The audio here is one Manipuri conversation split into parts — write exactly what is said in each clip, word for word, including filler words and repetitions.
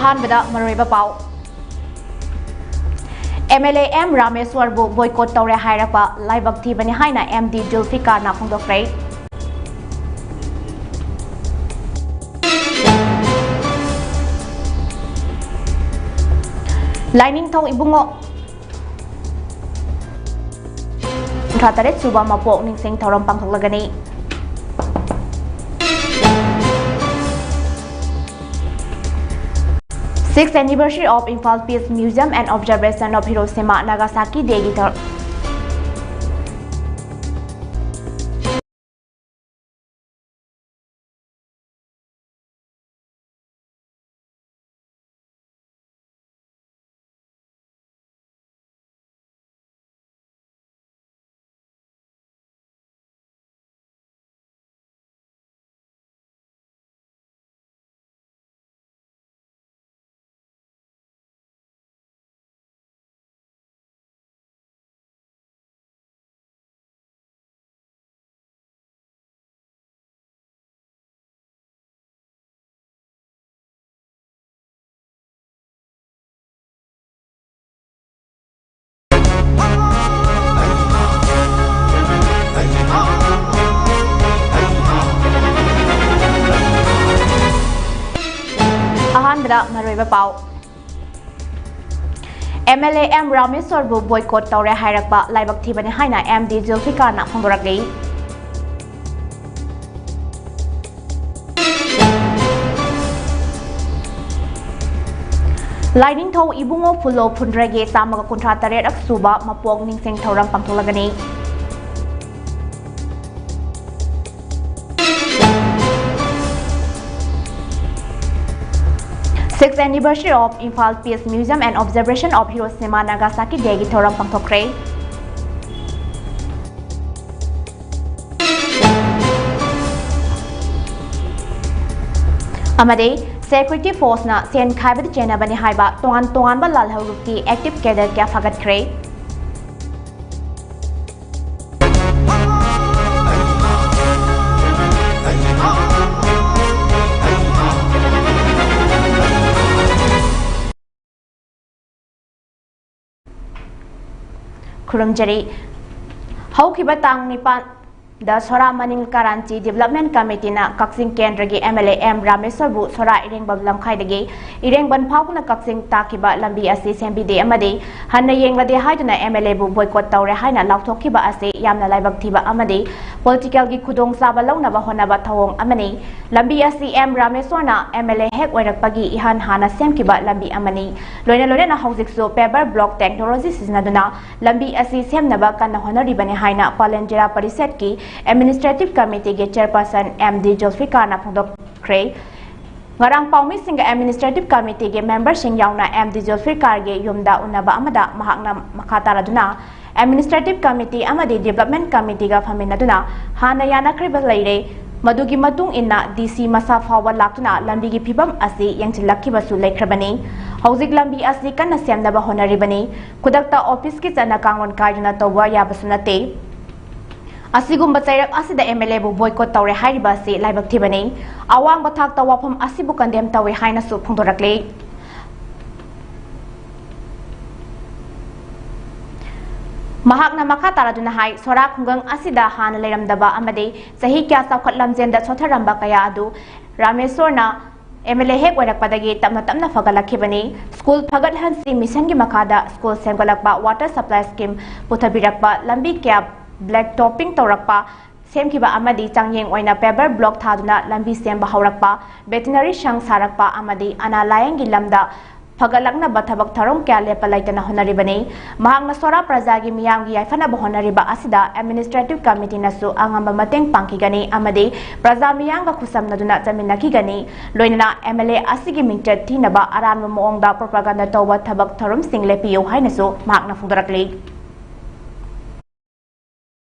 ꯑꯍꯥꯟꯕꯗ ꯃꯔꯨꯑꯣꯏꯕ ꯄꯥꯎ꯫ ꯑꯦꯝ ꯑꯦꯜ ꯑꯦ ꯑꯦꯝ ꯔꯥꯃꯦꯁ꯭ꯋꯔꯕꯨ ꯕꯣꯏꯀꯣꯠ ꯇꯧꯔꯦ ꯍꯥꯏꯔꯛꯄ ꯂꯥꯏꯕꯛ ꯊꯤꯕꯅꯤ ꯍꯥꯏꯅ ꯑꯦꯝ ꯗꯤ ꯖꯨꯜꯐꯤꯀꯥꯔꯅ ꯐꯣꯡꯗꯣꯛꯈ꯭ꯔꯦ꯫ ꯂꯥꯏꯅꯤꯡꯊꯧ ꯏꯕꯨꯡꯉꯣ ꯀꯨꯟꯊ꯭ꯔꯥ ꯇꯔꯦꯠ ꯁꯨꯕ ꯃꯄꯣꯛ ꯅꯤꯡꯁꯤꯡ ꯊꯧꯔꯝ ꯄꯥꯡꯊꯣꯛꯂꯒꯅꯤ꯫ Sixth anniversary of Imphal Peace Museum and Observation of Hiroshima Nagasaki Day ꯒꯤ ꯊꯧꯔꯝ꯫ ꯑꯍꯥꯟꯕꯗ ꯃꯔꯨꯑꯣꯏꯕ ꯄꯥꯎ꯫ ꯑꯦꯝ ꯑꯦꯜ ꯑꯦ ꯑꯦꯝ ꯔꯥꯃꯦꯁ꯭ꯋꯔꯕꯨ ꯕꯣꯏꯀꯣꯠ ꯇꯧꯔꯦ ꯍꯥꯏꯔꯛꯄ ꯂꯥꯏꯕꯛ ꯊꯤꯕꯅꯤ ꯍꯥꯏꯅ ꯑꯦꯝ ꯗꯤ ꯖꯨꯜꯐꯤꯀꯥꯔꯅ ꯐꯣꯡꯗꯣꯔꯛꯂꯤ꯫ ꯂꯥꯏꯅꯤꯡꯊꯧ ꯏꯕꯨꯡꯉꯣ ꯐꯨꯜꯂꯣ ꯐꯨꯟꯗ꯭ꯔꯩꯒꯤ ꯆꯥꯝꯃꯒ ꯀꯨꯟꯊ꯭ꯔꯥ ꯇꯔꯦꯠ ꯁꯨꯕ ꯃꯄꯣꯛ ꯅꯤꯡꯁꯤꯡ ꯊꯧꯔꯝ ꯄꯥꯡꯊꯣꯛꯂꯒꯅꯤ꯫ Sixth anniversary of Imphal Peace Museum and Observation of Hiroshima Nagasaki Day ꯒꯤ ꯊꯧꯔꯝ ꯄꯥꯡꯊꯣꯛꯈ꯭ꯔꯦ꯫ ꯑꯃꯗꯤ Security Force ꯅ ꯁꯦꯟ ꯈꯥꯏꯕꯗ ꯆꯦꯟꯅꯕꯅꯤ ꯍꯥꯏꯕ ꯇꯣꯉꯥꯟ ꯇꯣꯉꯥꯟꯕ ꯂꯥꯜꯍꯧꯂꯨꯞꯀꯤ active cadre ꯀꯌꯥ ꯐꯥꯒꯠꯈ꯭ꯔꯦ꯫ ꯈꯨꯔꯨꯝꯖꯔꯤ꯫ ꯍꯧꯈꯤꯕ ꯇꯥꯡ ꯅꯤꯄꯥꯟꯗ ꯁꯣꯔꯥ ꯃꯅꯤꯡ ꯀꯥꯔꯥꯟꯆꯤ Development Committeeꯅ ꯀꯛꯆꯤꯡ ꯀꯦꯟꯗ꯭ꯔꯒꯤ MLA ꯑꯦꯝ ꯔꯥꯃꯦꯁꯣꯔꯕꯨ ꯁꯣꯔꯥ ꯏꯔꯦꯡꯕꯝ ꯂꯝꯈꯥꯏꯗꯒꯤ ꯏꯔꯦꯡꯕꯝ ꯐꯥꯎꯗꯨꯅ ꯀꯛꯆꯤꯡ ꯇꯥꯛꯈꯤꯕ ꯂꯝꯕꯤ ꯑꯁꯤ ꯁꯦꯝꯕꯤꯗꯦ ꯑꯃꯗꯤ ꯍꯟꯅ ꯌꯦꯡꯂꯗꯦ ꯍꯥꯏꯗꯨꯅ MLAꯕꯨ boycott ꯇꯧꯔꯦ ꯍꯥꯏꯅ ꯂꯥꯎꯊꯣꯛꯈꯤꯕ ꯑꯁꯤ ꯌꯥꯝꯅ ꯂꯥꯏꯕꯛ ꯊꯤꯕ ꯑꯃꯗꯤ politicalꯒꯤ ꯈꯨꯗꯣꯡꯆꯥꯕ ꯂꯧꯅꯕ ꯍꯣꯠꯅꯕ ꯊꯧꯑꯣꯡ ꯑꯃꯅꯤ꯫ ꯂꯝꯕꯤ ꯑꯁꯤ ꯑꯦꯝ ꯔꯥꯃꯦꯁꯣꯔꯅ MLA ꯍꯦꯛ ꯑꯣꯏꯔꯛꯄꯒꯤ ꯏꯍꯥꯟ ꯍꯥꯟꯅ ꯁꯦꯝꯈꯤꯕ ꯂꯝꯕꯤ ꯑꯃꯅꯤ꯫ ꯂꯣꯏꯅ ꯂꯣꯏꯅꯅ ꯍꯧꯖꯤꯛꯁꯨ paver block technology ꯁꯤꯖꯤꯟꯅꯗꯨꯅ ꯂꯝꯕꯤ ꯑꯁꯤ ꯁꯦꯝꯅꯕ ꯀꯟꯅ ꯍꯣꯠꯅꯔꯤꯕꯅꯤ ꯍꯥꯏꯅ ꯄꯥꯂꯦꯟ ꯖꯤꯂꯥ ꯄꯔꯤꯁꯠꯀꯤ Administrative Committeeꯒꯤ Chairperson ꯑꯦꯝ ꯗꯤ ꯖꯨꯜꯐꯤꯀꯥꯔꯅ ꯐꯣꯡꯗꯣꯛꯈ꯭ꯔꯦ꯫ ꯉꯔꯥꯡ ꯄꯥꯎꯃꯤꯁꯤꯡꯒ Administrative Committeeꯒꯤ memberꯁꯤꯡ ꯌꯥꯎꯅ ꯑꯦꯝ ꯗꯤ ꯖꯨꯜꯐꯤꯀꯥꯔꯒꯤ ꯌꯨꯝꯗ ꯎꯅꯕ ꯑꯃꯗ ꯃꯍꯥꯛꯅ ꯃꯈꯥ ꯇꯥꯔꯗꯨꯅ Administrative Committee ꯑꯃꯗꯤ Development Committeeꯒ ꯐꯝꯃꯤꯟꯅꯗꯨꯅ ꯍꯥꯟꯅ ꯌꯥꯅꯈ꯭ꯔꯤꯕ ꯂꯩꯔꯦ꯫ ꯃꯗꯨꯒꯤ ꯃꯇꯨꯡ ꯏꯟꯅ DC ꯃꯁꯥ ꯐꯥꯎꯕ ꯂꯥꯛꯇꯨꯅ ꯂꯝꯕꯤꯒꯤ ꯐꯤꯕꯝ ꯑꯁꯤ ꯌꯦꯡꯁꯤꯜꯂꯛꯈꯤꯕꯁꯨ ꯂꯩꯈ꯭ꯔꯕꯅꯤ꯫ ꯍꯧꯖꯤꯛ ꯂꯝꯕꯤ ꯑꯁꯤ ꯀꯟꯅ ꯁꯦꯝꯅꯕ ꯍꯣꯠꯅꯔꯤꯕꯅꯤ꯫ ꯈꯨꯗꯛꯇ officeꯀꯤ ꯆꯠꯅ ꯀꯥꯡꯂꯣꯟ ꯀꯥꯏꯗꯅ ꯇꯧꯕ ꯌꯥꯕꯁꯨ ꯅꯠꯇꯦ꯫ ꯑꯁꯤꯒꯨꯝꯕ ꯆꯩꯔꯛ ꯑꯁꯤꯗ MLAꯕꯨ boycott ꯇꯧꯔꯦ ꯍꯥꯏꯔꯤꯕ ꯑꯁꯤ ꯂꯥꯏꯕꯛ ꯊꯤꯕꯅꯤ꯫ ꯑꯋꯥꯡꯕ ꯊꯥꯛꯇ ꯋꯥꯐꯝ ꯑꯁꯤꯕꯨ condemn ꯇꯧꯏ ꯍꯥꯏꯅꯁꯨ ꯐꯣꯡꯗꯣꯔꯛꯂꯤ꯫ ꯃꯍꯥꯛꯅ ꯃꯈꯥ ꯇꯥꯔꯗꯨꯅ ꯍꯥꯏ, ꯁꯣꯔꯥ ꯈꯨꯡꯒꯪ ꯑꯁꯤꯗ ꯍꯥꯟꯅ ꯂꯩꯔꯝꯗꯕ ꯑꯃꯗꯤ ꯆꯍꯤ ꯀꯌꯥ ꯆꯥꯎꯈꯠ ꯂꯝꯖꯦꯟꯗ ꯁꯣꯠꯊꯔꯝꯕ ꯀꯌꯥ ꯑꯗꯨ ꯔꯥꯃꯦꯁꯣꯔꯅ MLA ꯍꯦꯛ ꯑꯣꯏꯔꯛꯄꯗꯒꯤ ꯇꯞꯅ ꯇꯞꯅ ꯐꯒꯠꯂꯛꯈꯤꯕꯅꯤ꯫ School ꯐꯒꯠꯍꯟꯁꯤ missionꯒꯤ ꯃꯈꯥꯗ school ꯁꯦꯝꯒꯠꯂꯛꯄ, water supply scheme ꯄꯨꯊꯕꯤꯔꯛꯄ, ꯂꯝꯕꯤ ꯀꯌꯥ black topping ꯇꯧꯔꯛꯄ, ꯁꯦꯝꯈꯤꯕ ꯑꯃꯗꯤ ꯆꯥꯡꯌꯦꯡ ꯑꯣꯏꯅ paver block ꯊꯥꯗꯨꯅ ꯂꯝꯕꯤ ꯁꯦꯝꯕ ꯍꯧꯔꯛꯄ, veterinary ꯁꯪ ꯁꯥꯔꯛꯄ ꯑꯃꯗꯤ ꯑꯅꯥ ꯂꯥꯌꯦꯡꯒꯤ ꯂꯝꯗ ꯐꯒꯠꯂꯛꯅꯕ ꯊꯕꯛ ꯊꯧꯔꯝ ꯀꯌꯥ ꯂꯦꯞꯄ ꯂꯩꯇꯅ ꯍꯣꯠꯅꯔꯤꯕꯅꯤ꯫ ꯃꯍꯥꯛꯅ ꯁꯣꯔꯥ ꯄ꯭ꯔꯖꯥꯒꯤ ꯃꯤꯌꯥꯝꯒꯤ ꯌꯥꯏꯐꯅꯕ ꯍꯣꯠꯅꯔꯤꯕ ꯑꯁꯤꯗ Administrative Committeeꯅꯁꯨ ꯑꯉꯝꯕ ꯃꯇꯦꯡ ꯄꯥꯡꯈꯤꯒꯅꯤ ꯑꯃꯗꯤ ꯄ꯭ꯔꯖꯥ ꯃꯤꯌꯥꯝꯒ ꯈꯨꯠꯁꯝꯅꯗꯨꯅ ꯆꯠꯃꯤꯟꯅꯈꯤꯒꯅꯤ꯫ ꯂꯣꯏꯅꯅ MLA ꯑꯁꯤꯒꯤ ꯃꯤꯡꯆꯠ ꯊꯤꯅꯕ ꯑꯔꯥꯟꯕ ꯃꯑꯣꯡꯗ propaganda ꯇꯧꯕ ꯊꯕꯛ ꯊꯧꯔꯝꯁꯤꯡ ꯂꯦꯞꯄꯤꯌꯨ ꯍꯥꯏꯅꯁꯨ ꯃꯍꯥꯛꯅ ꯐꯣꯡꯗꯣꯔꯛꯂꯤ꯫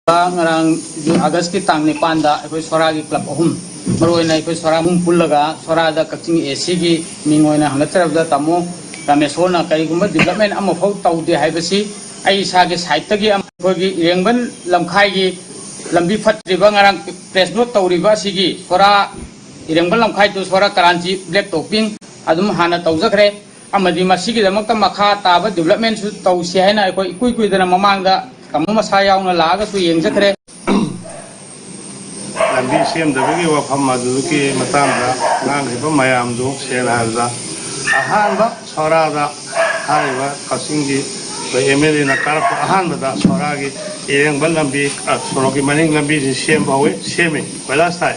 ꯉꯔꯥꯡ Augustꯀꯤ ꯇꯥꯡ ꯅꯤꯄꯥꯟꯗ ꯑꯩꯈꯣꯏ ꯁꯣꯔꯥꯒꯤ club ꯑꯍꯨꯝ, ꯃꯔꯨꯑꯣꯏꯅ ꯑꯩꯈꯣꯏ ꯁꯣꯔꯥ ꯑꯍꯨꯝ ꯄꯨꯜꯂꯒ ꯁꯣꯔꯥꯗ ꯀꯛꯆꯤꯡ ACꯒꯤ ꯃꯤꯡ ꯑꯣꯏꯅ ꯍꯪꯒꯠꯆꯔꯕꯗ ꯇꯥꯃꯣ ꯔꯥꯃꯦꯁꯣꯔꯅ ꯀꯔꯤꯒꯨꯝꯕ development ꯑꯃꯐꯥꯎ ꯇꯧꯗꯦ ꯍꯥꯏꯕꯁꯤ ꯑꯩ ꯏꯁꯥꯒꯤ sideꯇꯒꯤ ꯑꯩꯈꯣꯏꯒꯤ ꯏꯔꯦꯡꯕꯝ ꯂꯝꯈꯥꯏꯒꯤ ꯂꯝꯕꯤ ꯐꯠꯇ꯭ꯔꯤꯕ, ꯉꯔꯥꯡ press note ꯇꯧꯔꯤꯕ ꯑꯁꯤꯒꯤ ꯁꯣꯔꯥ ꯏꯔꯦꯡꯕꯝ ꯂꯝꯈꯥꯏ to ꯁꯣꯔꯥ ꯀꯥꯔꯥꯟꯆꯤ black topping ꯑꯗꯨꯝ ꯍꯥꯟꯅ ꯇꯧꯖꯈ꯭ꯔꯦ꯫ ꯑꯃꯗꯤ ꯃꯁꯤꯒꯤꯗꯃꯛꯇ ꯃꯈꯥ ꯇꯥꯕ ꯗꯤꯕꯂꯞꯃꯦꯟꯁꯨ ꯇꯧꯁꯤ ꯍꯥꯏꯅ ꯑꯩꯈꯣꯏ ꯏꯀꯨꯏ ꯀꯨꯏꯗꯅ ꯃꯃꯥꯡꯗ ꯇꯥꯃꯣ ꯃꯁꯥ ꯌꯥꯎꯅ ꯂꯥꯛꯑꯒꯁꯨ ꯌꯦꯡꯖꯈ꯭ꯔꯦ꯫ ꯂꯝꯕꯤ ꯁꯦꯝꯗꯕꯒꯤ ꯋꯥꯐꯝ ꯑꯗꯨꯒꯤ ꯃꯇꯥꯡꯗ ꯉꯥꯡꯂꯤꯕ ꯃꯌꯥꯝꯗꯨ ꯁꯦꯡꯅ ꯍꯥꯏꯔꯕꯗ ꯑꯍꯥꯟꯕ ꯁꯣꯔꯥꯗ ꯍꯥꯏꯔꯤꯕ ꯀꯛꯆꯤꯡꯒꯤ ꯑꯩꯈꯣꯏ ꯑꯦꯝ ꯑꯦꯜ ꯑꯦꯅ ꯀꯥꯔꯛꯄ ꯑꯍꯥꯟꯕꯗ ꯁꯣꯔꯥꯒꯤ ꯏꯔꯦꯡꯕ ꯂꯝꯕꯤ, ꯑ, ꯁꯣꯔꯣꯛꯀꯤ ꯃꯅꯤꯡ ꯂꯝꯕꯤꯁꯤ ꯁꯦꯝꯕ ꯍꯧꯋꯤ, ꯁꯦꯝꯃꯤ, ꯀꯣꯏꯂꯥꯁ ꯊꯥꯏ꯫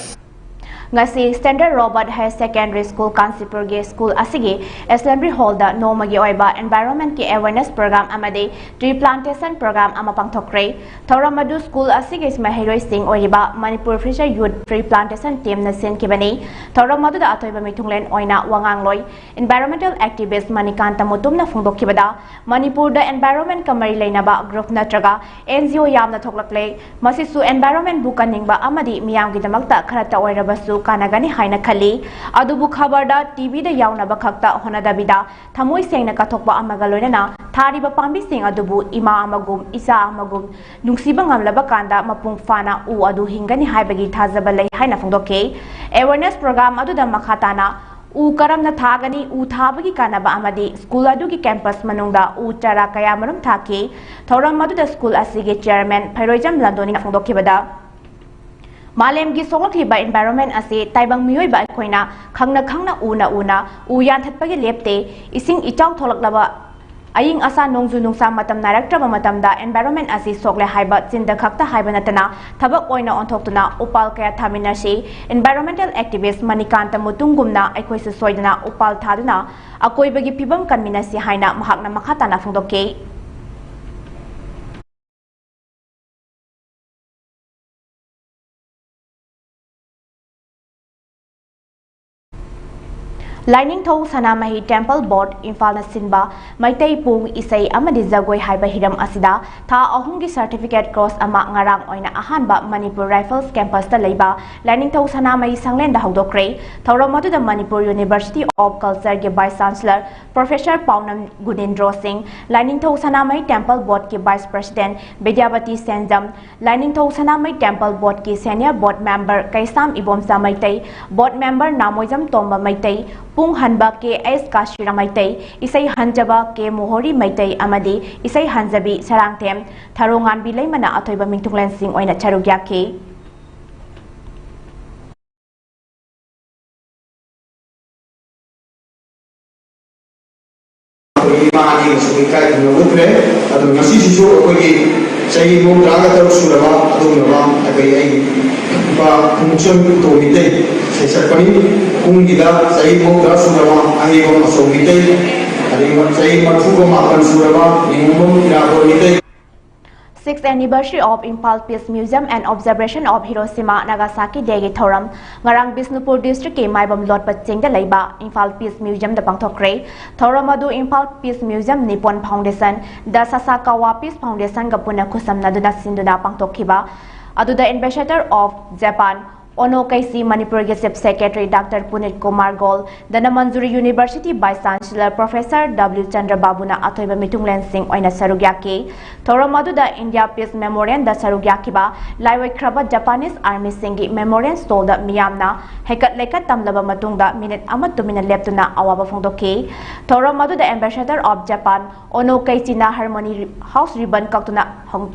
ꯉꯁꯤ Standard Robert Higher Secondary School ꯀꯥꯟꯆꯤꯄꯨꯔꯒꯤ ꯁ꯭ꯀꯨꯜ ꯑꯁꯤꯒꯤ assembly hall ꯗ ꯅꯣꯡꯃꯒꯤ ꯑꯣꯏꯕ environment ꯀꯤ awareness program ꯑꯃꯗꯤ tree plantation program ꯑꯃ ꯄꯥꯡꯊꯣꯛꯈ꯭ꯔꯦ꯫ ꯊꯧꯔꯝ ꯑꯗꯨ ꯁ꯭ꯀꯨꯜ ꯑꯁꯤꯒꯤ ꯃꯍꯩꯔꯣꯏꯁꯤꯡ ꯑꯣꯏꯔꯤꯕ Manipur Future Youth Tree Plantation Team ꯅ ꯁꯤꯟꯈꯤꯕꯅꯤ꯫ ꯊꯧꯔꯝ ꯑꯗꯨꯗ ꯑꯊꯣꯏꯕ ꯃꯤꯊꯨꯡꯂꯦꯟ ꯑꯣꯏꯅ ꯋꯥꯉꯥꯡꯂꯣꯏ environmental activist ꯃꯅꯤꯀꯥꯟꯇ ꯃꯨꯇꯨꯝꯅ ꯐꯣꯡꯗꯣꯛꯈꯤꯕꯗ, ꯃꯅꯤꯄꯨꯔꯗ environment ꯀ ꯃꯔꯤ ꯂꯩꯅꯕ group ꯅꯠꯇ꯭ꯔꯒ N G O ꯌꯥꯝꯅ ꯊꯣꯛꯂꯛꯂꯦ꯫ ꯃꯁꯤꯁꯨ environment ꯕꯨ ꯀꯟꯅꯤꯡꯕ ꯑꯃꯗꯤ ꯃꯤꯌꯥꯝꯒꯤꯗꯃꯛꯇ ꯈꯔꯇ ꯑꯣꯏꯔꯕꯁꯨ ꯀꯥꯟꯅꯒꯅꯤ ꯍꯥꯏꯅ ꯈꯜꯂꯤ꯫ ꯑꯗꯨꯕꯨ ꯈꯕꯔꯗ, T V ꯗ ꯌꯥꯎꯅꯕ ꯈꯛꯇ ꯍꯣꯠꯅꯗꯕꯤꯗ, ꯊꯃꯣꯏ ꯁꯦꯡꯅ ꯀꯠꯊꯣꯛꯄ ꯑꯃꯒ ꯂꯣꯏꯅꯅ ꯊꯥꯔꯤꯕ ꯄꯥꯝꯕꯤꯁꯤꯡ ꯑꯗꯨꯕꯨ ꯏꯃꯥ ꯑꯃꯒꯨꯝ, ꯏꯆꯥ ꯑꯃꯒꯨꯝ ꯅꯨꯡꯁꯤꯕ ꯉꯝꯂꯕ ꯀꯥꯟꯗ ꯃꯄꯨꯡ ꯐꯥꯅ ꯎ ꯑꯗꯨ ꯍꯤꯡꯒꯅꯤ ꯍꯥꯏꯕꯒꯤ ꯊꯥꯖꯕ ꯂꯩ ꯍꯥꯏꯅ ꯐꯣꯡꯗꯣꯛꯈꯤ꯫ Awareness program ꯑꯗꯨꯗ ꯃꯈꯥ ꯇꯥꯅ ꯎ ꯀꯔꯝꯅ ꯊꯥꯒꯅꯤ, ꯎ ꯊꯥꯕꯒꯤ ꯀꯥꯟꯅꯕ ꯑꯃꯗꯤ ꯁ꯭ꯀꯨꯜ ꯑꯗꯨꯒꯤ campus ꯃꯅꯨꯡꯗ ꯎ ꯆꯥꯔꯥ ꯀꯌꯥ ꯃꯔꯨꯝ ꯊꯥꯈꯤ꯫ ꯊꯧꯔꯝ ꯑꯗꯨꯗ ꯁ꯭ꯀꯨꯜ ꯑꯁꯤꯒꯤ chairman ꯐꯩꯔꯣꯏꯖꯝ ꯂꯟꯗꯣꯅꯤꯅ ꯐꯣꯡꯗꯣꯛꯈꯤꯕꯗ, ꯃꯥꯂꯦꯝꯒꯤ ꯁꯣꯛꯂꯛꯂꯤꯕ environment ꯑꯁꯤ ꯇꯥꯏꯕꯪ ꯃꯤꯑꯣꯏꯕ ꯑꯩꯈꯣꯏꯅ ꯈꯪꯅ ꯈꯪꯅ ꯎꯅ ꯎꯅ ꯎ ꯌꯥꯟꯊꯠꯄꯒꯤ ꯂꯦꯞꯇꯦ꯫ ꯏꯁꯤꯡ ꯏꯆꯥꯎ ꯊꯣꯛꯂꯛꯂꯕ, ꯑꯏꯪ ꯑꯁꯥ ꯅꯣꯡꯖꯨ ꯅꯨꯡꯁꯥ ꯃꯇꯝ ꯅꯥꯏꯔꯛꯇ꯭ꯔꯕ ꯃꯇꯝꯗ environment ꯑꯁꯤ ꯁꯣꯛꯂꯦ ꯍꯥꯏꯕ ꯆꯤꯟꯗ ꯈꯛꯇ ꯍꯥꯏꯕ ꯅꯠꯇꯅ ꯊꯕꯛ ꯑꯣꯏꯅ ꯑꯣꯟꯊꯣꯛꯇꯨꯅ ꯎꯄꯥꯜ ꯀꯌꯥ ꯊꯥꯃꯤꯟꯅꯁꯤ꯫ Environmental activist ꯃꯅꯤꯀꯥꯟꯇ ꯃꯨꯇꯨꯝꯒꯨꯝꯅ ꯑꯩꯈꯣꯏꯁꯨ ꯁꯣꯏꯗꯅ ꯎꯄꯥꯜ ꯊꯥꯗꯨꯅ ꯑꯀꯣꯏꯕꯒꯤ ꯐꯤꯕꯝ ꯀꯟꯃꯤꯟꯅꯁꯤ ꯍꯥꯏꯅ ꯃꯍꯥꯛꯅ ꯃꯈꯥ ꯇꯥꯅ ꯐꯣꯡꯗꯣꯛꯈꯤ꯫ ꯂꯥꯏꯅꯤꯡꯊꯧ ꯁꯅꯥꯃꯍꯤ Temple Board ꯏꯝꯐꯥꯜꯅ ꯁꯤꯟꯕ ꯃꯩꯇꯩ ꯄꯨꯡ, ꯏꯁꯩ ꯑꯃꯗꯤ ꯖꯒꯣꯏ ꯍꯥꯏꯕ ꯍꯤꯔꯝ ꯑꯁꯤꯗ ꯊꯥ ꯑꯍꯨꯝꯒꯤ certificate course ꯑꯃ ꯉꯔꯥꯡ ꯑꯣꯏꯅ ꯑꯍꯥꯟꯕ ꯃꯅꯤꯄꯨꯔ Rifles campus ꯇ ꯂꯩꯕ ꯂꯥꯏꯅꯤꯡꯊꯧ ꯁꯅꯥꯃꯍꯤ ꯁꯪꯂꯦꯟꯗ ꯍꯧꯗꯣꯛꯈ꯭ꯔꯦ꯫ ꯊꯧꯔꯝ ꯑꯗꯨꯗ Manipur University of Culture ꯒꯤ Vice Chancellor Professor ꯄꯥꯎꯅꯝ ꯒꯨꯅꯤꯟꯗ꯭ꯔꯣ ꯁꯤꯡ, ꯂꯥꯏꯅꯤꯡꯊꯧ ꯁꯅꯥꯃꯍꯤ Temple Board ꯀꯤ Vice President ꯕꯤꯗ꯭ꯌꯥꯕꯇꯤ ꯁꯦꯟꯖꯝ, ꯂꯥꯏꯅꯤꯡꯊꯧ ꯁꯅꯥꯃꯍꯤ Temple Board ꯀꯤ Senior Board Member ꯀꯩꯁꯥꯝ ꯏꯕꯣꯝꯆꯥ ꯃꯩꯇꯩ, Board Member ꯅꯥꯃꯣꯏꯖꯝ ꯇꯣꯝꯕ ꯃꯩꯇꯩ, ꯄꯨꯡ ꯍꯟꯕ ꯀꯦ ꯑꯦꯁ ꯀꯥꯁꯤꯔꯥꯝ ꯃꯩꯇꯩ, ꯏꯁꯩ ꯍꯟꯖꯕ ꯀꯦ ꯃꯣꯍꯣꯔꯤ ꯃꯩꯇꯩ ꯑꯃꯗꯤ ꯏꯁꯩ ꯍꯟꯖꯕꯤ ꯁꯔꯥꯡꯊꯦꯝ ꯊꯔꯣꯉꯥꯟꯕꯤ ꯂꯩꯃꯅ ꯑꯊꯣꯏꯕ ꯃꯤꯡꯊꯨꯡꯂꯦꯟꯁꯤꯡ ꯑꯣꯏꯅ ꯁꯔꯨꯛ ꯌꯥꯈꯤ꯫ ꯑꯩꯈꯣꯏꯒꯤ ꯏꯃꯥ ꯑꯅꯤ ꯑꯃꯁꯨ ꯏꯀꯥꯏ ꯈꯨꯝꯅꯕ ꯎꯠꯈ꯭ꯔꯦ꯫ ꯑꯗꯨ ꯉꯁꯤꯁꯤꯁꯨ ꯑꯩꯈꯣꯏꯒꯤ ꯆꯍꯤ ꯃꯧꯗ꯭ꯔꯥꯒ ꯇꯔꯨꯛ ꯁꯨꯔꯕ ꯑꯗꯨꯒꯨꯝꯂꯕ ꯑꯩꯈꯣꯏ ꯑꯩꯒꯤ ꯏꯄꯥ ꯈꯣꯡꯆꯣꯟ ꯇꯣꯝ ꯃꯩꯇꯩ ꯏꯁꯩ ꯁꯛꯄꯅꯤ꯫ ꯀꯨꯝꯒꯤꯗ ꯆꯍꯤ ꯃꯧꯗ꯭ꯔꯥ ꯁꯨꯔꯕ ꯑꯍꯩꯕꯝ ꯑꯁꯣꯛ ꯃꯩꯇꯩ, ꯑꯗꯒꯤ ꯆꯍꯤ ꯃꯔꯤꯐꯨꯒ ꯃꯥꯄꯟ ꯁꯨꯔꯕ ꯅꯤꯉꯣꯝꯕꯝ ꯏꯔꯥꯕꯣꯠ Meitei. Sixth anniversary of Imphal Peace Museum and Observation of Hiroshima Nagasaki Day ꯒꯤ ꯊꯧꯔꯝ ꯉꯔꯥꯡ ꯕꯤꯁꯅꯨꯄꯨꯔ ꯗꯤꯁꯇ꯭ꯔꯤꯛꯀꯤ ꯃꯥꯏꯕꯝ ꯂꯣꯠꯄ ꯆꯤꯡꯗ ꯂꯩꯕ ꯏꯝꯐꯥꯜ ꯄꯤꯁ ꯃ꯭ꯌꯨꯖꯤꯌꯝꯗ ꯄꯥꯡꯊꯣꯛꯈ꯭ꯔꯦ꯫ ꯊꯧꯔꯝ ꯑꯗꯨ Imphal piece museum, Nipun foundation, ꯗ ꯁꯥꯁꯥꯀꯥꯋꯥ ꯄꯤꯁ ꯐꯥꯎꯟꯗꯦꯁꯟꯒ ꯄꯨꯟꯅ ꯈꯨꯠꯁꯝꯅꯗꯨꯅ ꯁꯤꯟꯗꯨꯅ ꯄꯥꯡꯊꯣꯛꯈꯤꯕ ꯑꯗꯨꯗ Ambassador of Japan, ꯑꯣꯅꯣ ꯀꯩꯆꯤ, ꯃꯅꯤꯄꯨꯔꯒꯤ Chief Secretary Doctor Punit Kumar Goel, Dhanamanjuri University Vice Chancellor Professor W ꯆꯟꯗ꯭ꯔꯕꯥꯕꯨꯅ ꯑꯊꯣꯏꯕ ꯃꯤꯊꯨꯡꯂꯦꯟꯁꯤꯡ ꯑꯣꯏꯅ ꯁꯔꯨꯛ ꯌꯥꯈꯤ꯫ ꯊꯧꯔꯝ ꯑꯗꯨꯗ India Peace Memorial ꯗ ꯁꯔꯨꯛ ꯌꯥꯈꯤꯕ ꯂꯥꯏꯑꯣꯏꯈ꯭ꯔꯕ Japanese Army ꯁꯤꯡꯒꯤ Memorial Stall ꯗ ꯃꯤꯌꯥꯝꯅ ꯍꯩꯀꯠ ꯂꯩꯀꯠ ꯇꯝꯂꯕ ꯃꯇꯨꯡꯗ ꯃꯤꯅꯤꯠ ꯑꯃ ꯇꯨꯃꯤꯟꯅ ꯂꯦꯞꯇꯨꯅ ꯑꯋꯥꯕ ꯐꯣꯡꯗꯣꯛꯈꯤ꯫ ꯊꯧꯔꯝ ꯑꯗꯨꯗ Ambassador of Japan ꯑꯣꯅꯣ ꯀꯩꯆꯤꯅ Harmony House ribbon ꯀꯛꯇꯨꯅ ꯍꯣꯡ-,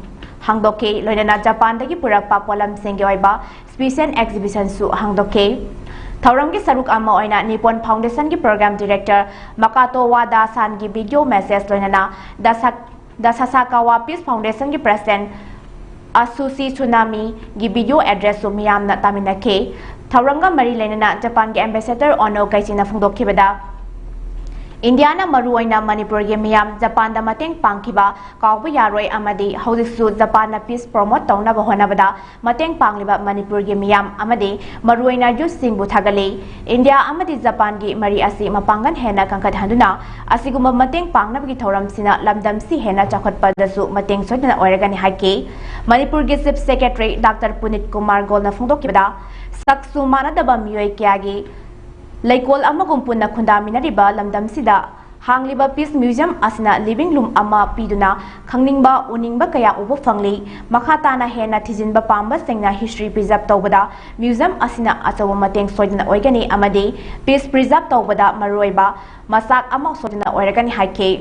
ꯍꯥꯡꯗꯣꯛꯈꯤ꯫ ꯂꯣꯏꯅꯅ ꯖꯄꯥꯟꯗꯒꯤ ꯄꯨꯔꯛꯄ ꯄꯣꯠꯂꯝꯁꯤꯡꯒꯤ ꯑꯣꯏꯕ special exhibition ꯁꯨ ꯍꯥꯡꯗꯣꯛꯈꯤ꯫ ꯊꯧꯔꯝꯒꯤ ꯁꯔꯨꯛ ꯑꯃ ꯑꯣꯏꯅ Nipun ꯐꯥꯎꯟꯗꯦꯁꯟꯒꯤ Program Director ꯃꯀꯥꯇꯣ ꯋꯥꯗꯥ ꯁꯥꯟꯒꯤ video message ꯂꯣꯏꯅꯅ ꯗ ꯁꯥ-, ꯗ ꯁꯥꯁꯥꯀꯥꯋꯥ Peace Foundation ꯒꯤ President ꯑꯁꯨꯁꯤ ꯁꯨꯅꯥꯃꯤꯒꯤ video address ꯁꯨ ꯃꯤꯌꯥꯝꯅ ꯇꯥꯃꯤꯟꯅꯈꯤ꯫ ꯊꯧꯔꯝꯒ ꯃꯔꯤ ꯂꯩꯅꯅ ꯖꯄꯥꯟꯒꯤ Ambassador ꯑꯣꯅꯣ ꯀꯩꯆꯤꯅ ꯐꯣꯡꯗꯣꯛꯈꯤꯕꯗ, ꯏꯟꯗꯤꯌꯥꯅ ꯃꯔꯨꯑꯣꯏꯅ ꯃꯅꯤꯄꯨꯔꯒꯤ ꯃꯤꯌꯥꯝ ꯖꯄꯥꯟꯗ ꯃꯇꯦꯡ ꯄꯥꯡꯈꯤꯕ ꯀꯥꯎꯕ ꯌꯥꯔꯣꯏ ꯑꯃꯗꯤ ꯍꯧꯖꯤꯛꯁꯨ ꯖꯄꯥꯟꯅ peace promote ꯇꯧꯅꯕ ꯍꯣꯠꯅꯕꯗ ꯃꯇꯦꯡ ꯄꯥꯡꯂꯤꯕ ꯃꯅꯤꯄꯨꯔꯒꯤ ꯃꯤꯌꯥꯝ ꯑꯃꯗꯤ ꯃꯔꯨꯑꯣꯏꯅ youth ꯁꯤꯡꯕꯨ ꯊꯥꯒꯠꯂꯤ꯫ ꯏꯟꯗꯤꯌꯥ ꯑꯃꯗꯤ ꯖꯄꯥꯟꯒꯤ ꯃꯔꯤ ꯑꯁꯤ ꯃꯄꯥꯡꯒꯜ ꯍꯦꯟꯅ ꯀꯟꯈꯠꯍꯟꯗꯨꯅ ꯑꯁꯤꯒꯨꯝꯕ ꯃꯇꯦꯡ ꯄꯥꯡꯅꯕꯒꯤ ꯊꯧꯔꯝꯁꯤꯅ ꯂꯝꯗꯝꯁꯤ ꯍꯦꯟꯅ ꯆꯥꯎꯈꯠꯄꯗꯁꯨ ꯃꯇꯦꯡ ꯁꯣꯏꯗꯅ ꯑꯣꯏꯔꯒꯅꯤ ꯍꯥꯏꯈꯤ꯫ ꯃꯅꯤꯄꯨꯔꯒꯤ Chief Secretary Doctor Punit Kumar ꯒꯣꯜꯅ ꯐꯣꯡꯗꯣꯛꯈꯤꯕꯗ, ꯁꯛꯁꯨ ꯃꯥꯟꯅꯗꯕ ꯃꯤꯑꯣꯏ ꯀꯌꯥꯒꯤ ꯂꯩꯀꯣꯜ ꯑꯃꯒꯨꯝ ꯄꯨꯟꯅ ꯈꯨꯟꯗꯥꯃꯤꯟꯅꯔꯤꯕ ꯂꯝꯗꯝꯁꯤꯗ ꯍꯥꯡꯂꯤꯕ Peace Museum ꯑꯁꯤꯅ living room ꯑꯃ ꯄꯤꯗꯨꯅ ꯈꯪꯅꯤꯡꯕ, ꯎꯅꯤꯡꯕ ꯀꯌꯥ ꯎꯕ ꯐꯪꯂꯤ꯫ ꯃꯈꯥ ꯇꯥꯅ ꯍꯦꯟꯅ ꯊꯤꯖꯤꯟꯕ ꯄꯥꯝꯕꯁꯤꯡꯅ history preserve ꯇꯧꯕꯗ museum ꯑꯁꯤꯅ ꯑꯆꯧꯕ ꯃꯇꯦꯡ ꯁꯣꯏꯗꯅ ꯑꯣꯏꯒꯅꯤ ꯑꯃꯗꯤ peace preserve ꯇꯧꯕꯗ ꯃꯔꯨꯑꯣꯏꯕ ꯃꯆꯥꯛ ꯑꯃ ꯁꯣꯏꯗꯅ ꯑꯣꯏꯔꯒꯅꯤ ꯍꯥꯏꯈꯤ꯫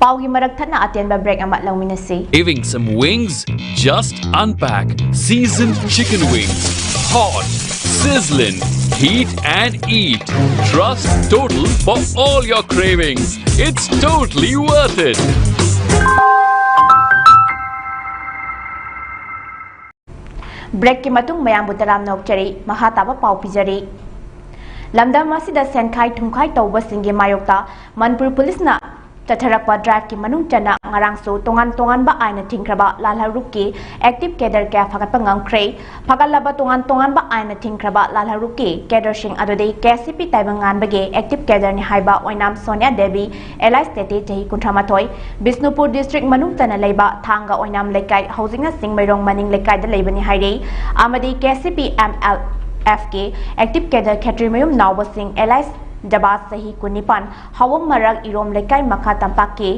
ꯄꯥꯎꯒꯤ ꯃꯔꯛ ꯊꯠꯅ ꯑꯇꯦꯟꯕ break ꯑꯃ ꯂꯧꯃꯤꯟꯅꯁꯤ꯫ Craving some wings? Just unpack seasoned chicken wings. Hot, sizzling, heat and eat. Trust Total for all your cravings. It's totally worth it. Breakꯀꯤ ꯃꯇꯨꯡ ꯃꯌꯥꯝꯕꯨ ꯇꯔꯥꯝꯅ ꯑꯣꯛꯆꯔꯤ꯫ ꯃꯈꯥ ꯇꯥꯕ ꯄꯥꯎ ꯄꯤꯖꯔꯤ꯫ ꯂꯝꯗꯝ ꯑꯁꯤꯗ ꯁꯦꯟꯈꯥꯏ ꯊꯨꯝꯈꯥꯏ ꯇꯧꯕꯁꯤꯡꯒꯤ ꯃꯥꯌꯣꯛꯇ ꯃꯅꯤꯄꯨꯔ ꯄꯨꯂꯤꯁꯅ ꯆꯠꯊꯔꯛꯄ driveꯀꯤ ꯃꯅꯨꯡ ꯆꯟꯅ ꯉꯔꯥꯡꯁꯨ ꯇꯣꯉꯥꯟ ꯇꯣꯉꯥꯟꯕ ꯑꯥꯏꯟꯅ ꯊꯤꯡꯈ꯭ꯔꯕ ꯂꯥꯜꯍꯧꯔꯨꯞꯀꯤ active cadre ꯀꯌꯥ ꯐꯒꯠꯄ ꯉꯝꯈ꯭ꯔꯦ꯫ ꯐꯒꯠꯂꯕ ꯇꯣꯉꯥꯟ ꯇꯣꯉꯥꯟꯕ ꯑꯥꯏꯟꯅ ꯊꯤꯡꯈ꯭ꯔꯕ ꯂꯥꯜꯍꯧꯔꯨꯞꯀꯤ cadreꯁꯤꯡ ꯑꯗꯨꯗꯤ KCP ꯇꯥꯏꯕꯪꯉꯥꯟꯕꯒꯤ active cadreꯅꯤ ꯍꯥꯏꯕ ꯑꯣꯏꯅꯥꯝ ꯁꯣꯅꯤꯌꯥ ꯗꯦꯕꯤ, alias ꯇꯦꯇꯦ, ꯆꯍꯤ ꯀꯨꯟꯊ꯭ꯔꯥ ꯃꯥꯊꯣꯏ, ꯕꯤꯁꯅꯨꯄꯨꯔ district ꯃꯅꯨꯡ ꯆꯟꯅ ꯂꯩꯕ ꯊꯥꯡꯒ ꯑꯣꯏꯅꯥꯝ ꯂꯩꯀꯥꯏ, ꯍꯧꯖꯤꯛꯅ ꯆꯤꯡꯃꯩꯔꯣꯡ ꯃꯅꯤꯡ ꯂꯩꯀꯥꯏꯗ ꯂꯩꯕꯅꯤ ꯍꯥꯏꯔꯤ꯫ ꯑꯃꯗꯤ KCP MLFꯀꯤ active cadre ꯈꯦꯇ꯭ꯔꯤꯃꯌꯨꯝ ꯅꯥꯎꯕꯁꯤꯡ, alias ꯖꯕꯥꯁ, ꯆꯍꯤ ꯀꯨꯟꯅꯤꯄꯥꯟ, ꯍꯥꯋꯝ ꯃꯔꯛ ꯏꯔꯣꯝ ꯂꯩꯀꯥꯏ ꯃꯈꯥ ꯇꯝꯄꯥꯛꯀꯤ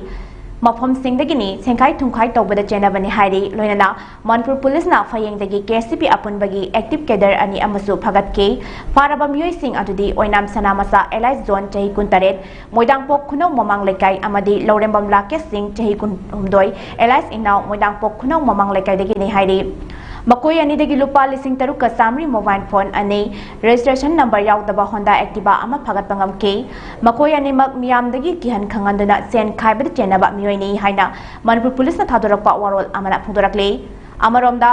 ꯃꯐꯝꯁꯤꯡꯗꯒꯤꯅꯤ꯫ ꯁꯦꯟꯈꯥꯏ ꯊꯨꯝꯈꯥꯏ ꯇꯧꯕꯗ ꯆꯦꯟꯅꯕꯅꯤ ꯍꯥꯏꯔꯤ꯫ ꯂꯣꯏꯅꯅ ꯃꯅꯤꯄꯨꯔ ꯄꯨꯂꯤꯁꯅ ꯐꯌꯦꯡꯗꯒꯤ KCP ꯑꯄꯨꯟꯕꯒꯤ active cadre ꯑꯅꯤ ꯑꯃꯁꯨ ꯐꯒꯠꯈꯤ꯫ ꯐꯥꯔꯕ ꯃꯤꯑꯣꯏꯁꯤꯡ ꯑꯗꯨꯗꯤ ꯑꯣꯏꯅꯥꯝ ꯁꯅꯥꯃꯆꯥ, alias ꯖꯣꯟ, ꯆꯍꯤ ꯀꯨꯟꯇꯔꯦꯠ, ꯃꯣꯏꯗꯥꯡꯄꯣꯛ ꯈꯨꯅꯧ ꯃꯃꯥꯡ ꯂꯩꯀꯥꯏ ꯑꯃꯗꯤ ꯂꯧꯔꯦꯝꯕꯝ ꯔꯥꯀꯦꯁ ꯁꯤꯡ, ꯆꯍꯤ ꯀꯨꯟꯍꯨꯝꯗꯣꯏ, alias ꯏꯅꯥꯎ, ꯃꯣꯏꯗꯥꯡꯄꯣꯛ ꯈꯨꯅꯧ ꯃꯃꯥꯡ ꯂꯩꯀꯥꯏꯗꯒꯤꯅꯤ ꯍꯥꯏꯔꯤ꯫ ꯃꯈꯣꯏ ꯑꯅꯤꯗꯒꯤ ꯂꯨꯄꯥ ꯂꯤꯁꯤꯡ ꯇꯔꯨꯛꯀ ꯆꯥꯃꯔꯤ, mobile phone ꯑꯅꯤ, registration number ꯌꯥꯎꯗꯕ Honda Activa ꯑꯃ ꯐꯒꯠꯄ ꯉꯝꯈꯤ꯫ ꯃꯈꯣꯏ ꯑꯅꯤꯃꯛ ꯃꯤꯌꯥꯝꯗꯒꯤ ꯀꯤꯍꯟ ꯈꯪꯍꯟꯗꯨꯅ ꯁꯦꯟ ꯈꯥꯏꯕꯗ ꯆꯦꯟꯅꯕ ꯃꯤꯑꯣꯏꯅꯤ ꯍꯥꯏꯅ ꯃꯅꯤꯄꯨꯔ ꯄꯨꯂꯤꯁꯅ ꯊꯥꯗꯣꯔꯛꯄ ꯋꯥꯔꯣꯜ ꯑꯃꯅ ꯐꯣꯡꯗꯣꯔꯛꯂꯤ꯫ ꯑꯃꯔꯣꯝꯗ,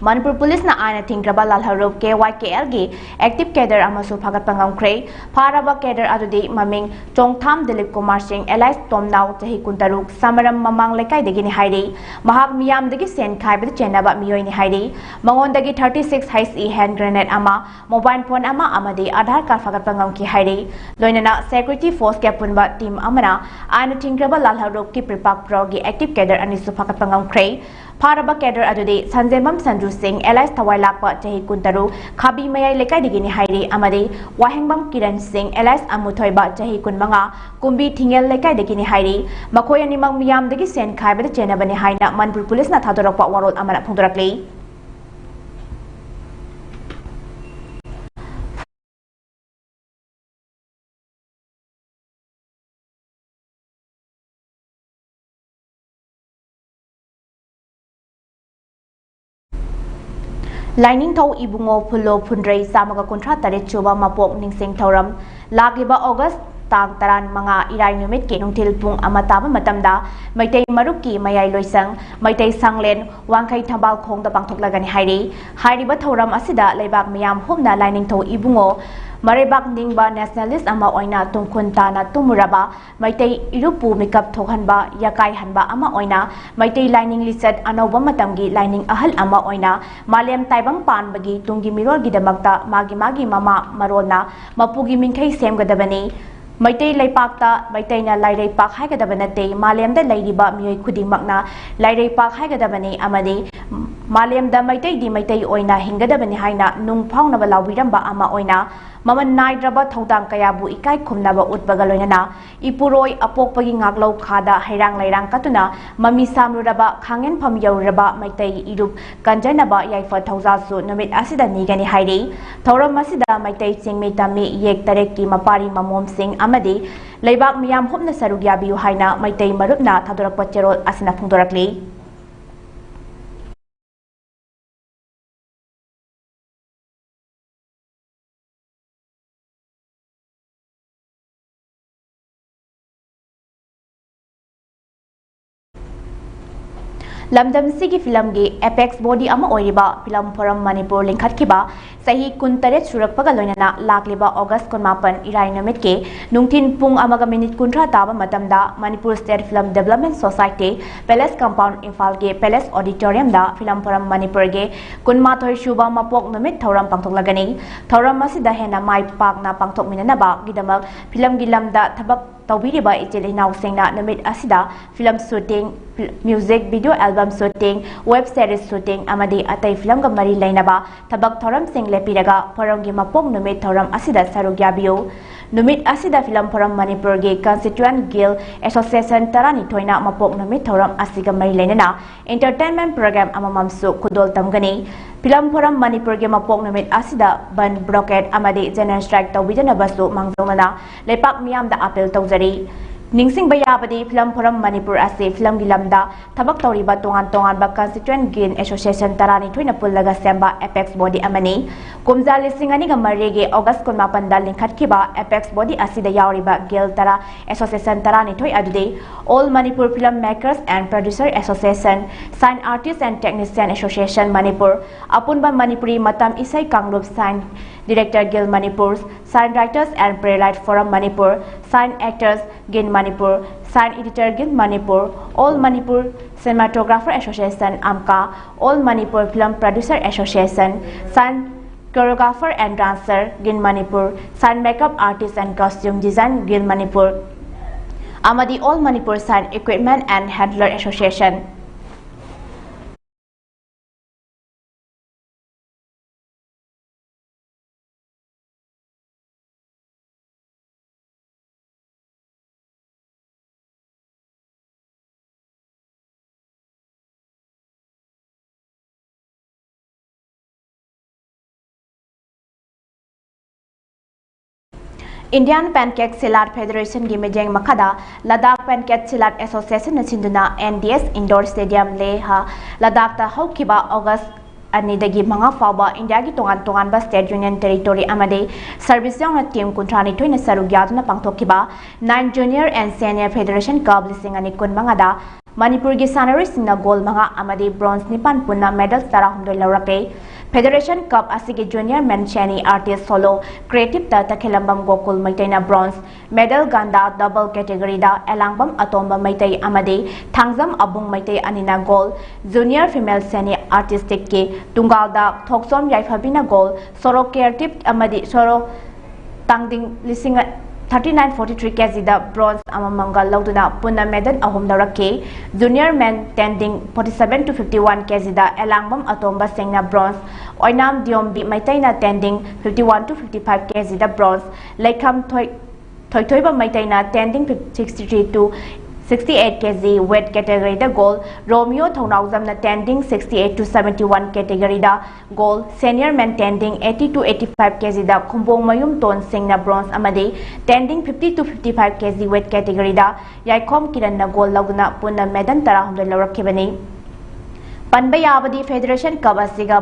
ꯃꯅꯤꯄꯨꯔ ꯄꯨꯂꯤꯁꯅ ꯑꯥꯏꯟꯅ ꯊꯤꯡꯈ꯭ꯔꯕ ꯂꯥꯜꯍꯧꯔꯨꯞ KYKLꯒꯤ active cadre ꯑꯃꯁꯨ ꯐꯒꯠꯄ ꯉꯝꯈ꯭ꯔꯦ꯫ ꯐꯥꯔꯕ cadre ꯑꯗꯨꯗꯤ ꯃꯃꯤꯡ ꯆꯣꯡꯊꯥꯝ ꯗꯤꯂꯤꯞ ꯀꯨꯃꯥꯔ ꯁꯤꯡ, alias ꯇꯣꯝꯅꯥꯎ, ꯆꯍꯤ ꯀꯨꯟꯇꯔꯨꯛ, ꯁꯃꯔꯝ ꯃꯃꯥꯡ ꯂꯩꯀꯥꯏꯗꯒꯤꯅꯤ ꯍꯥꯏꯔꯤ꯫ ꯃꯍꯥꯛ ꯃꯤꯌꯥꯝꯗꯒꯤ ꯁꯦꯟ ꯈꯥꯏꯕꯗ ꯆꯦꯟꯅꯕ ꯃꯤꯑꯣꯏꯅꯤ ꯍꯥꯏꯔꯤ꯫ ꯃꯉꯣꯟꯗꯒꯤ thirty six H E hand grenade ꯑꯃ, mobile phone ꯑꯃ ꯑꯃꯗꯤ Aadhaar card ꯐꯒꯠꯄ ꯉꯝꯈꯤ ꯍꯥꯏꯔꯤ꯫ ꯂꯣꯏꯅꯅ security forceꯀꯤ ꯑꯄꯨꯟꯕ team ꯑꯃꯅ ꯑꯥꯏꯟꯅ ꯊꯤꯡꯈ꯭ꯔꯕ ꯂꯥꯜꯍꯧꯔꯨꯞꯀꯤ ꯄ꯭ꯔꯤꯄꯥꯛ ꯄ꯭ꯔꯣꯒꯤ active cadre ꯑꯅꯤꯁꯨ ꯐꯒꯠꯄ ꯉꯝꯈ꯭ꯔꯦ꯫ ꯐꯥꯔꯕ ꯀꯦꯗꯔ ꯑꯗꯨꯗꯤ ꯁꯟꯖꯦꯝꯕꯝ ꯁꯟꯖꯨ ꯁꯤꯡ, ꯑꯦꯂꯥꯏꯁ ꯊꯋꯥꯏꯂꯥꯛꯄ, ꯆꯍꯤ ꯀꯨꯟꯇꯔꯨꯛ, ꯈꯥꯕꯤ ꯃꯌꯥꯏ ꯂꯩꯀꯥꯏꯗꯒꯤꯅꯤ ꯍꯥꯏꯔꯤ, ꯑꯃꯗꯤ ꯋꯥꯍꯦꯡꯕꯝ ꯀꯤꯔꯟ ꯁꯤꯡ, ꯑꯦꯂꯥꯏꯁ ꯑꯃꯨꯊꯣꯏꯕ, ꯆꯍꯤ ꯀꯨꯟꯃꯉꯥ, ꯀꯨꯝꯕꯤ ꯊꯤꯡꯉꯦꯜ ꯂꯩꯀꯥꯏꯗꯒꯤꯅꯤ ꯍꯥꯏꯔꯤ꯫ ꯃꯈꯣꯏ ꯑꯅꯤꯃꯛ ꯃꯤꯌꯥꯝꯗꯒꯤ ꯁꯦꯟ ꯈꯥꯏꯕꯗ ꯆꯦꯟꯅꯕꯅꯤ ꯍꯥꯏꯅ ꯃꯅꯤꯄꯨꯔ ꯄꯨꯂꯤꯁꯅ ꯊꯥꯗꯣꯔꯛꯄ ꯋꯥꯔꯣꯜ ꯑꯃꯅ ꯐꯣꯡꯗꯣꯔꯛꯂꯤ꯫ ꯂꯥꯏꯅꯤꯡꯊꯧ ꯏꯕꯨꯡꯉꯣ ꯐꯨꯜꯂꯣ ꯐꯨꯟꯗ꯭ꯔꯩ ꯆꯥꯝꯃꯒ ꯀꯨꯟꯊ꯭ꯔꯥ ꯇꯔꯦꯠ ꯁꯨꯕ ꯃꯄꯣꯛ ꯅꯤꯡꯁꯤꯡ ꯊꯧꯔꯝ ꯂꯥꯛꯂꯤꯕ ꯑꯣꯒꯁ ꯇꯥꯡ ꯇꯔꯥꯃꯉꯥ, ꯏꯔꯥꯏ ꯅꯨꯃꯤꯠꯀꯤ ꯅꯨꯡꯊꯤꯜ ꯄꯨꯡ ꯑꯃ ꯇꯥꯕ ꯃꯇꯝꯗ ꯃꯩꯇꯩ ꯃꯔꯨꯞꯀꯤ ꯃꯌꯥꯏ ꯂꯣꯏꯁꯪ, ꯃꯩꯇꯩ ꯁꯪꯂꯦꯟ, ꯋꯥꯡꯈꯩ ꯊꯝꯕꯥꯜ ꯈꯣꯡꯗ ꯄꯥꯡꯊꯣꯛꯂꯒꯅꯤ ꯍꯥꯏꯔꯤ꯫ ꯍꯥꯏꯔꯤꯕ ꯊꯧꯔꯝ ꯑꯁꯤꯗ ꯂꯩꯕꯥꯛ ꯃꯤꯌꯥꯝ ꯍꯨꯞꯅ ꯂꯥꯏꯅꯤꯡꯊꯧ ꯏꯕꯨꯡꯉꯣ ꯃꯔꯩꯕꯥꯛ ꯅꯤꯡꯕ ꯅꯦꯁꯅꯦꯂꯤꯁ ꯑꯃ ꯑꯣꯏꯅ ꯇꯨꯡꯈꯨꯟ ꯇꯥꯅ ꯇꯨꯝꯃꯨꯔꯕ ꯃꯩꯇꯩ ꯏꯔꯨꯞꯄꯨ ꯃꯤꯀꯞ ꯊꯣꯛꯍꯟꯕ, ꯌꯥꯀꯥꯏꯍꯟꯕ ꯑꯃ ꯑꯣꯏꯅ ꯃꯩꯇꯩ ꯂꯥꯏꯅꯤꯡ ꯂꯤꯆꯠ ꯑꯅꯧꯕ ꯃꯇꯝꯒꯤ ꯂꯥꯏꯅꯤꯡ ꯑꯍꯜ ꯑꯃ ꯑꯣꯏꯅ ꯃꯥꯂꯦꯝ ꯇꯥꯏꯕꯪ ꯄꯥꯟꯕꯒꯤ ꯇꯨꯡꯒꯤ ꯃꯤꯔꯣꯜꯒꯤꯗꯃꯛꯇ ꯃꯥꯒꯤ ꯃꯥꯒꯤ ꯃꯃꯥ ꯃꯔꯣꯟꯅ ꯃꯄꯨꯒꯤ ꯃꯤꯡꯈꯩ ꯁꯦꯝꯒꯗꯕꯅꯤ꯫ ꯃꯩꯇꯩ ꯂꯩꯄꯥꯛꯇ ꯃꯩꯇꯩꯅ ꯂꯥꯏꯔꯩꯄꯥꯛ ꯍꯥꯏꯒꯗꯕ ꯅꯠꯇꯦ, ꯃꯥꯂꯦꯝꯗ ꯂꯩꯔꯤꯕ ꯃꯤꯑꯣꯏ ꯈꯨꯗꯤꯡꯃꯛꯅ ꯂꯥꯏꯔꯩꯄꯥꯛ ꯍꯥꯏꯒꯗꯕꯅꯤ ꯑꯃꯗꯤ ꯃꯥꯂꯦꯝꯗ ꯃꯩꯇꯩꯗꯤ ꯃꯩꯇꯩ ꯑꯣꯏꯅ ꯍꯤꯡꯒꯗꯕꯅꯤ ꯍꯥꯏꯅ ꯅꯨꯡ ꯐꯥꯎꯅꯕ ꯂꯥꯎꯕꯤꯔꯝꯕ ꯑꯃ ꯑꯣꯏꯅ ꯃꯃꯜ ꯅꯥꯏꯗ꯭ꯔꯕ ꯊꯧꯗꯥꯡ ꯀꯌꯥꯕꯨ ꯏꯀꯥꯏ ꯈꯨꯝꯅꯕ ꯎꯠꯄꯒ ꯂꯣꯏꯅꯅ ꯏꯄꯨꯔꯣꯏ ꯑꯄꯣꯛꯄꯒꯤ ꯉꯥꯛꯂꯧ ꯈꯥꯗ ꯍꯩꯔꯥꯡ ꯂꯩꯔꯥꯡ ꯀꯠꯇꯨꯅ ꯃꯃꯤ ꯁꯥꯝꯂꯨꯔꯕ ꯈꯥꯡꯉꯦꯟꯐꯝ ꯌꯧꯔꯨꯔꯕ ꯃꯩꯇꯩ ꯏꯔꯨꯞ ꯀꯟꯖꯅꯕ ꯌꯥꯏꯐ ꯊꯧꯖꯥꯜꯁꯨ ꯅꯨꯃꯤꯠ ꯑꯁꯤꯗ ꯅꯤꯒꯅꯤ ꯍꯥꯏꯔꯤ꯫ ꯊꯧꯔꯝ ꯑꯁꯤꯗ ꯃꯩꯇꯩ ꯆꯤꯡꯃꯤ ꯇꯝꯃꯤ ꯌꯦꯛ ꯇꯔꯦꯠꯀꯤ ꯃꯄꯥꯔꯤ ꯃꯃꯣꯝꯁꯤꯡ ꯑꯃꯗꯤ ꯂꯩꯕꯥꯛ ꯃꯤꯌꯥꯝ ꯍꯨꯞꯅ ꯁꯔꯨꯛ ꯌꯥꯕꯤꯌꯨ ꯍꯥꯏꯅ ꯃꯩꯇꯩ ꯃꯔꯨꯞꯅ ꯊꯥꯗꯣꯔꯛꯄ ꯆꯦꯔꯣꯜ ꯑꯁꯤꯅ ꯐꯣꯡꯗꯣꯔꯛꯂꯤ꯫ ꯂꯝꯗꯝꯁꯤꯒꯤ ꯐꯤꯂꯝꯒꯤ ꯑꯦꯄꯦꯛꯁ ꯕꯣꯗꯤ ꯑꯃ ꯑꯣꯏꯔꯤꯕ ꯐꯤꯂꯝ ꯐꯣꯔꯝ ꯃꯅꯤꯄꯨꯔ ꯂꯤꯡꯈꯠꯈꯤꯕ ꯆꯍꯤ ꯀꯨꯟꯇꯔꯦꯠ ꯁꯨꯔꯛꯄꯒ ꯂꯣꯏꯅꯅ ꯂꯥꯛꯂꯤꯕ ꯑꯣꯒꯁ ꯀꯨꯟꯃꯥꯄꯟ, ꯏꯔꯥꯏ ꯅꯨꯃꯤꯠꯀꯤ ꯅꯨꯡꯊꯤꯟ ꯄꯨꯡ ꯑꯃꯒ ꯃꯤꯅꯤꯠ ꯀꯨꯟꯊ꯭ꯔꯥ ꯇꯥꯕ ꯃꯇꯝꯗ Manipur state film development society, palace compound, ꯏꯝꯐꯥꯜꯒꯤ ꯄꯦꯂꯦꯁ ꯑꯣꯗꯤꯇꯣꯔꯤꯌꯝꯗ ꯐꯤꯂꯝ ꯐꯣꯔꯝ ꯃꯅꯤꯄꯨꯔꯒꯤ ꯀꯨꯟꯃꯥꯊꯣꯏ ꯁꯨꯕ ꯃꯄꯣꯛ ꯅꯨꯃꯤꯠ ꯊꯧꯔꯝ ꯄꯥꯡꯊꯣꯛꯂꯒꯅꯤ꯫ ꯊꯧꯔꯝ ꯑꯁꯤꯗ ꯍꯦꯟꯅ ꯃꯥꯏ ꯄꯥꯛꯅ ꯄꯥꯡꯊꯣꯛꯃꯤꯟꯅꯅꯕꯒꯤꯗꯃꯛ ꯐꯤꯂꯝꯒꯤ ꯂꯝꯗ ꯊꯕꯛ ꯇꯧꯕꯤꯔꯤꯕ ꯏꯆꯤꯜ ꯏꯅꯥꯎꯁꯤꯡꯅ ꯅꯨꯃꯤꯠ ꯑꯁꯤꯗ film shooting, music video album shooting, web series shooting ꯑꯃꯗꯤ ꯑꯇꯩ film ꯒ ꯃꯔꯤ ꯂꯩꯅꯕ ꯊꯕꯛ ꯊꯧꯔꯝꯁꯤꯡ ꯂꯦꯞꯄꯤꯔꯒ forum ꯒꯤ ꯃꯄꯣꯛ ꯅꯨꯃꯤꯠ ꯊꯧꯔꯝ ꯑꯁꯤꯗ ꯁꯔꯨꯛ ꯌꯥꯕꯤꯌꯨ꯫ ꯅꯨꯃꯤꯠ ꯑꯁꯤꯗ film forum ꯃꯅꯤꯄꯨꯔꯒꯤ constituent guild association ꯇꯔꯥꯅꯤꯊꯣꯏꯅ ꯃꯄꯣꯛ ꯅꯨꯃꯤꯠ ꯊꯧꯔꯝ ꯑꯁꯤꯒ ꯃꯔꯤ ꯂꯩꯅꯅ entertainment program ꯑꯃꯃꯝꯁꯨ ꯈꯨꯗꯣꯜ ꯇꯝꯒꯅꯤ꯫ Film forum ꯃꯅꯤꯄꯨꯔꯒꯤ ꯃꯄꯣꯛ ꯅꯨꯃꯤꯠ ꯑꯁꯤꯗ ꯕꯟ, blockade ꯑꯃꯗꯤ general strike ꯇꯧꯕꯤꯗꯅꯕꯁꯨ ꯃꯥꯡꯖꯧꯅꯅ ꯂꯩꯄꯥꯛ ꯃꯤꯌꯥꯝꯗ appeal ꯇꯧꯖꯔꯤ꯫ ꯅꯤꯡꯁꯤꯡꯕ ꯌꯥꯕꯗꯤ, film forum ꯃꯅꯤꯄꯨꯔ ꯑꯁꯤ film ꯒꯤ ꯂꯝꯗ ꯊꯕꯛ ꯇꯧꯔꯤꯕ ꯇꯣꯉꯥꯟ ꯇꯣꯉꯥꯟꯕ constituent guild association ꯇꯔꯥꯅꯤꯊꯣꯏꯅ ꯄꯨꯜꯂꯒ ꯁꯦꯝꯕ apex body ꯑꯃꯅꯤ꯫ ꯀꯨꯝꯖꯥ ꯂꯤꯁꯤꯡ ꯑꯅꯤꯒ ꯃꯔꯤꯒꯤ August ꯀꯨꯟꯃꯥꯄꯟꯗ ꯂꯤꯡꯈꯠꯈꯤꯕ apex body ꯑꯁꯤꯗ ꯌꯥꯎꯔꯤꯕ guild ꯇꯔꯥ, association ꯇꯔꯥꯅꯤꯊꯣꯏ ꯑꯗꯨꯗꯤ All Manipur Film Makers and Producer Association, Sign Artist and Technician Association Manipur, ꯑꯄꯨꯟꯕ ꯃꯅꯤꯄꯨꯔꯤ ꯃꯇꯝ ꯏꯁꯩ ꯀꯥꯡꯂꯨꯞ, Sign Director Guild Manipur, Sign Writers and Playwright Forum Manipur, Sign Actors Guild Manipur, Sign Editor Guild Manipur, All Manipur Cinematographer Association, AMCA, All Manipur Film Producer Association, Sign Choreographer and Dancer Guild Manipur, Sign Makeup Artist and Costume Design Guild Manipur ꯑꯃꯗꯤ All Manipur Sign Equipment and Handler Association꯫ Indian Pancake Silat Federation ꯒꯤ ꯃꯤꯠꯌꯦꯡ ꯃꯈꯥꯗ Ladakh Pancake Silat Association ꯅ ꯁꯤꯟꯗꯨꯅ N D S Indoor Stadium, Leh, ꯂꯗꯥꯈꯇ ꯍꯧꯈꯤꯕ August ꯑꯅꯤꯗꯒꯤ ꯃꯉꯥ ꯐꯥꯎꯕ ꯏꯟꯗꯤꯌꯥꯒꯤ ꯇꯣꯉꯥꯟ ꯇꯣꯉꯥꯟꯕ state, union territory ꯑꯃꯗꯤ service ꯌꯥꯎꯅ team ꯀꯨꯟꯊ꯭ꯔꯥ ꯅꯤꯊꯣꯏꯅ ꯁꯔꯨꯛ ꯌꯥꯗꯨꯅ ꯄꯥꯡꯊꯣꯛꯈꯤꯕ Nine Junior and Senior Federation Cup ꯂꯤꯁꯤꯡ ꯑꯅꯤ ꯀꯨꯟꯃꯉꯥꯗ ꯃꯅꯤꯄꯨꯔꯒꯤ ꯁꯥꯟꯅꯔꯣꯏꯁꯤꯡꯅ gold ꯃꯉꯥ ꯑꯃꯗꯤ bronze ꯅꯤꯄꯥꯟ ꯄꯨꯟꯅ medal ꯇꯔꯥꯍꯨꯝꯗꯣꯏ ꯂꯧꯔꯛꯈꯤ꯫ Federation Cup ꯑꯁꯤꯒꯤ junior men ꯁꯦꯅꯤ artist solo creative ꯇ ꯇꯈꯦꯂꯝꯕꯝ Gokul ꯃꯩꯇꯩꯅ bronze, medal ꯒꯟꯗꯥ double category ꯗ ꯑꯦꯂꯥꯡꯕꯝ ꯑꯇꯣꯝꯕ ꯃꯩꯇꯩ ꯑꯃꯗꯤ ꯊꯥꯡꯖꯝ ꯑꯕꯨꯡ ꯃꯩꯇꯩ ꯑꯅꯤꯅ gold, junior female ꯁꯦꯅꯤ artistic ꯀꯤ ꯇꯨꯡꯒꯥꯜꯗ ꯊꯣꯛꯆꯣꯝ ꯌꯥꯏꯐꯕꯤꯅ gold, ꯁꯣꯔꯣꯛ creative ꯑꯃꯗꯤ ꯁꯣꯔꯣꯛ ꯇꯥꯡꯗꯤꯡ ꯂꯤꯁꯤꯡ thirty nine forty three kg ꯗ bronze ꯑꯃꯃꯝꯒ ꯂꯧꯗꯨꯅ ꯄꯨꯟꯅ medal ꯑꯍꯨꯝ ꯂꯧꯔꯛꯈꯤ꯫ Junior men tending forty seven to fifty one kg ꯗ ꯑꯦꯂꯥꯡꯕꯝ ꯑꯇꯣꯝꯕ ꯁꯤꯡꯅ bronze, Oinam ꯗꯤꯌꯣꯝꯕꯤ ꯃꯩꯇꯩꯅ tending fifty one to fifty five kg the bronze, ꯂꯩꯈꯝ ꯊꯣꯏ-, ꯊꯣꯏꯊꯣꯏꯕ ꯃꯩꯇꯩꯅ tending sixty three to sixty eight kg weight category the gold, ꯔꯣꯃꯤꯌꯣ ꯊꯧꯅꯥꯎꯖꯝꯅ tending sixty eight to seventy one category the gold, senior men tending eighty to eighty five kg ꯗ ꯈꯨꯝꯕꯣꯡ ꯃꯌꯨꯝ ꯇꯣꯟ ꯁꯤꯡꯅ bronze ꯑꯃꯗꯤ tending fifty to fifty five kg weight category the ꯌꯥꯏꯈꯣꯝ ꯀꯤꯔꯟꯅ gold ꯂꯧꯗꯨꯅ ꯄꯨꯟꯅ medal ꯇꯔꯥꯍꯨꯝꯗꯣꯏ ꯂꯧꯔꯛꯈꯤꯕꯅꯤ꯫ ꯄꯟꯕ ꯌꯥꯕꯗꯤ Federation Cup ꯑꯁꯤꯒ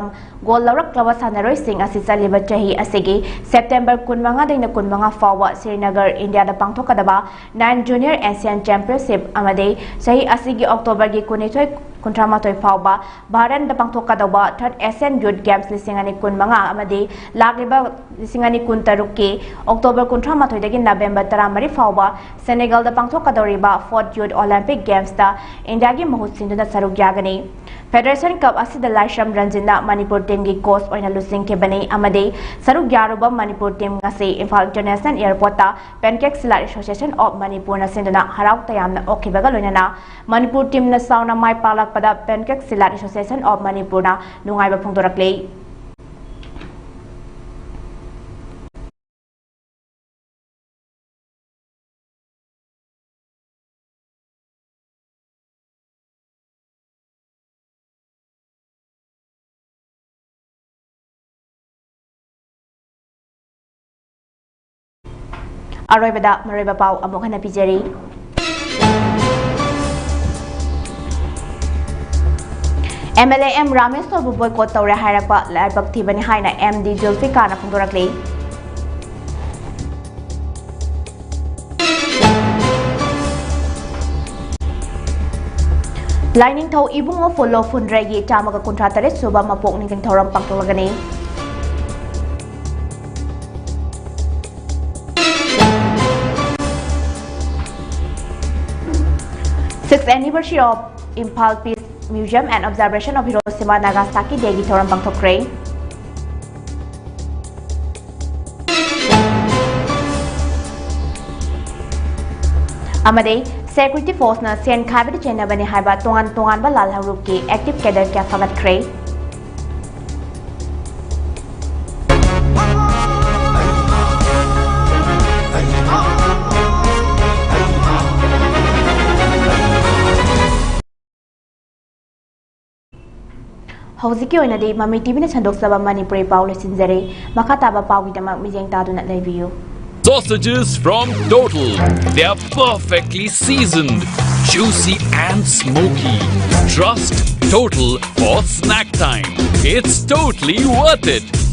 gold ꯂꯧꯔꯛꯂꯕ ꯁꯥꯟꯅꯔꯣꯏꯁꯤꯡ ꯑꯁꯤ ꯆꯠꯂꯤꯕ ꯆꯍꯤ ꯑꯁꯤꯒꯤ September ꯀꯨꯟꯃꯉꯥꯗꯩꯅ ꯀꯨꯟꯃꯉꯥ ꯐꯥꯎꯕ ꯁ꯭ꯔꯤꯅꯒꯔ, ꯏꯟꯗꯤꯌꯥꯗ ꯄꯥꯡꯊꯣꯛꯀꯗꯕ nine Junior Asian Championship ꯑꯃꯗꯤ ꯆꯍꯤ ꯑꯁꯤꯒꯤ October ꯒꯤ ꯀꯨꯟꯅꯤꯊꯣꯏ ꯀꯨꯟꯊ꯭ꯔꯥꯃꯥꯊꯣꯏ ꯐꯥꯎꯕ ꯚꯥꯔꯠꯗ ꯄꯥꯡꯊꯣꯛꯀꯗꯧꯕ Third Asian Youth Games ꯂꯤꯁꯤꯡ ꯑꯅꯤ ꯀꯨꯟꯃꯉꯥ ꯑꯃꯗꯤ ꯂꯥꯛꯂꯤꯕ ꯂꯤꯁꯤꯡ ꯑꯅꯤ ꯀꯨꯟꯇꯔꯨꯛꯀꯤ October ꯀꯨꯟꯊ꯭ꯔꯥꯃꯥꯊꯣꯏꯗꯒꯤ November ꯇꯔꯥꯃꯔꯤ ꯐꯥꯎꯕ ꯁꯦꯅꯦꯒꯜꯗ ꯄꯥꯡꯊꯣꯛꯀꯗꯧꯔꯤꯕ Fourth Youth Olympic Games ꯇ ꯏꯟꯗꯤꯌꯥꯒꯤ ꯃꯍꯨꯠ ꯁꯤꯟꯗꯨꯅ ꯁꯔꯨꯛ ꯌꯥꯒꯅꯤ꯫ Federation Cup ꯑꯁꯤꯗ ꯂꯥꯏꯁ꯭ꯔꯝ ꯔꯟꯖꯤꯠꯅ ꯃꯅꯤꯄꯨꯔ team ꯒꯤ coach ꯑꯣꯏꯅ ꯂꯨꯆꯤꯡꯈꯤꯕꯅꯤ ꯑꯃꯗꯤ ꯁꯔꯨꯛ ꯌꯥꯔꯨꯕ ꯃꯅꯤꯄꯨꯔ team ꯉꯁꯤ ꯏꯝꯐꯥꯜ International Airport ꯇ Pancake Salad Association of Manipur ꯅ ꯁꯤꯟꯗꯨꯅ ꯍꯔꯥꯎ ꯇꯌꯥꯝꯅ ꯑꯣꯛꯈꯤꯕꯒ ꯂꯣꯏꯅꯅ ꯃꯅꯤꯄꯨꯔ team ꯅ ꯆꯥꯎꯅ ꯃꯥꯏ ꯄꯥꯛꯂꯛꯄꯗ Pancake Salad Association of Manipur ꯅ ꯅꯨꯡꯉꯥꯏꯕ ꯐꯣꯡꯗꯣꯔꯛꯂꯤ꯫ ꯑꯔꯣꯏꯕꯗ ꯃꯔꯨꯑꯣꯏꯕ ꯄꯥꯎ ꯑꯃꯨꯛ ꯍꯟꯅ ꯄꯤꯖꯔꯤ꯫ MLA M ꯔꯥꯃꯦꯁꯣꯔꯕꯨ boycott ꯇꯧꯔꯦ ꯍꯥꯏꯔꯛꯄ ꯂꯥꯏꯕꯛ ꯊꯤꯕꯅꯤ ꯍꯥꯏꯅ MD ꯖꯨꯜꯐꯤꯀꯥꯔꯅ ꯐꯣꯡꯗꯣꯔꯛꯂꯤ꯫ ꯂꯥꯏꯅꯤꯡꯊꯧ ꯏꯕꯨꯡꯉꯣ ꯐꯨꯜꯂꯣ ꯐꯨꯟꯗ꯭ꯔꯩꯒꯤ ꯆꯥꯝꯃꯒ ꯀꯨꯟꯊ꯭ꯔꯥ ꯇꯔꯦꯠ ꯁꯨꯕ ꯃꯄꯣꯛ ꯅꯤꯡꯁꯤꯡ ꯊꯧꯔꯝ ꯄꯥꯡꯊꯣꯛꯂꯒꯅꯤ꯫ Sixth anniversary of Imphal Peace Museum and Observation of Hiroshima Nagasaki Day ꯒꯤ ꯊꯧꯔꯝ ꯄꯥꯡꯊꯣꯛꯈ꯭ꯔꯦ꯫ ꯑꯃꯗꯤ ꯁꯦꯀ꯭ꯌꯨꯔꯤꯇꯤ ꯐꯣꯔꯁꯅ ꯁꯦꯟ ꯈꯥꯏꯕꯗ ꯆꯦꯟꯅꯕꯅꯦ ꯍꯥꯏꯕ ꯇꯣꯉꯥꯟ ꯇꯣꯉꯥꯟꯕ ꯂꯥꯜ ꯍꯧꯔꯨꯞꯀꯤ ꯑꯦꯛꯇꯤꯚ ꯀꯦꯗꯔ ꯀꯌꯥ ꯐꯥꯒꯠꯈ꯭ꯔꯦ꯫ ꯍꯧꯖꯤꯛꯀꯤ ꯑꯣꯏꯅꯗꯤ ꯃꯃꯤ ꯇꯤꯚꯤꯅ ꯁꯟꯗꯣꯛꯆꯕ ꯃꯅꯤꯄꯨꯔꯤ ꯄꯥꯎ ꯂꯣꯏꯁꯤꯟꯖꯔꯦ꯫ ꯃꯈꯥ ꯇꯥꯕ ꯄꯥꯎꯒꯤꯗꯃꯛ ꯃꯤꯠꯌꯦꯡ ꯇꯥꯗꯨꯅ ꯂꯩꯕꯤꯌꯨ꯫ Sausages from Total. They are perfectly seasoned, juicy and smoky. Trust Total for snack time. It's totally worth it.